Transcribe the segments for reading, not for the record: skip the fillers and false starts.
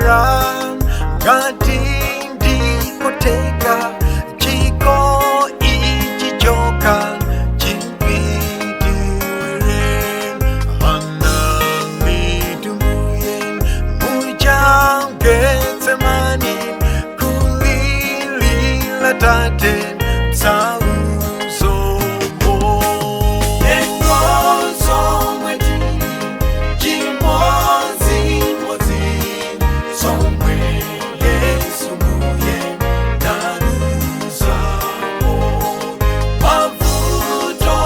Mara ngati ndikuteka chiko ichi choka chimpitirire anamitumbuye muchangetsemani kulilila tate msauzomo engozomwetili chimozimozi somwe Yesu muye nanuzamo mavuto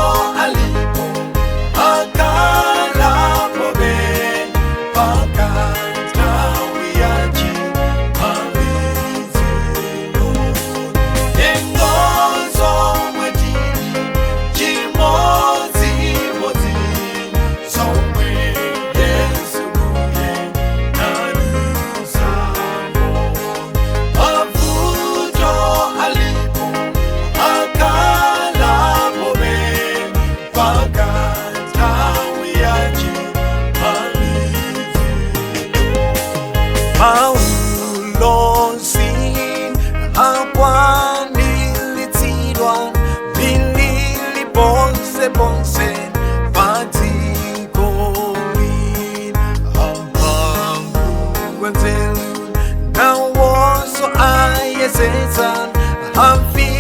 alipo akalapobe pakantawi yachi maliziro engozomwetili chimozimozi somwe Yesu muye nanuzamo mavuto alipo akalapobe pakantawi yachi maliziro Paulosi akwanilitsidwa milili ponse ponse padzikoli ampangu wenzelu nawonso ayesetsa amfi